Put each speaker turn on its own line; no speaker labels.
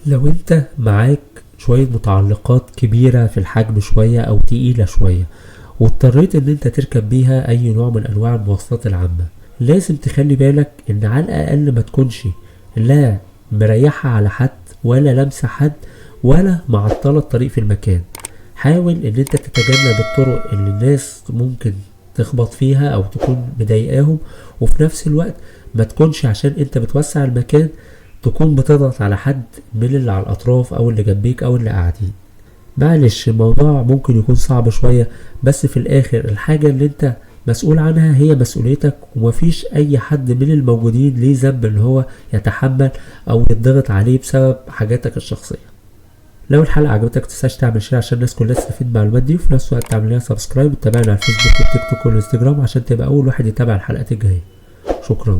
لو انت معاك شوية متعلقات كبيرة في الحجم شوية او تقيلة شوية واضطريت ان انت تركب بيها اي نوع من انواع المواصلات العامة، لازم تخلي بالك ان على الاقل ما تكونش لا مريحة على حد ولا لامسة حد ولا معطلة الطريق في المكان. حاول ان انت تتجنب الطرق اللي الناس ممكن تخبط فيها او تكون مضايقاهم، وفي نفس الوقت ما تكونش عشان انت بتوسع المكان تكون بتضغط على حد من اللي على الاطراف او اللي جنبيك او اللي قاعدين. معلش الموضوع ممكن يكون صعب شوية، بس في الاخر الحاجة اللي انت مسؤول عنها هي مسؤوليتك، ومفيش اي حد من الموجودين ليه ذنب ان هو يتحمل او يتضغط عليه بسبب حاجاتك الشخصية. لو الحلقة عجبتك متنساش تعمل share عشان الناس كلها تستفيد من المعلومات دي، وفي نفس الوقت تعمل لنا subscribe وتتابعنا على الفيسبوك والتيك توك والانستجرام عشان تبقى اول واحد يتابع الحلقات الجاية. شكرا.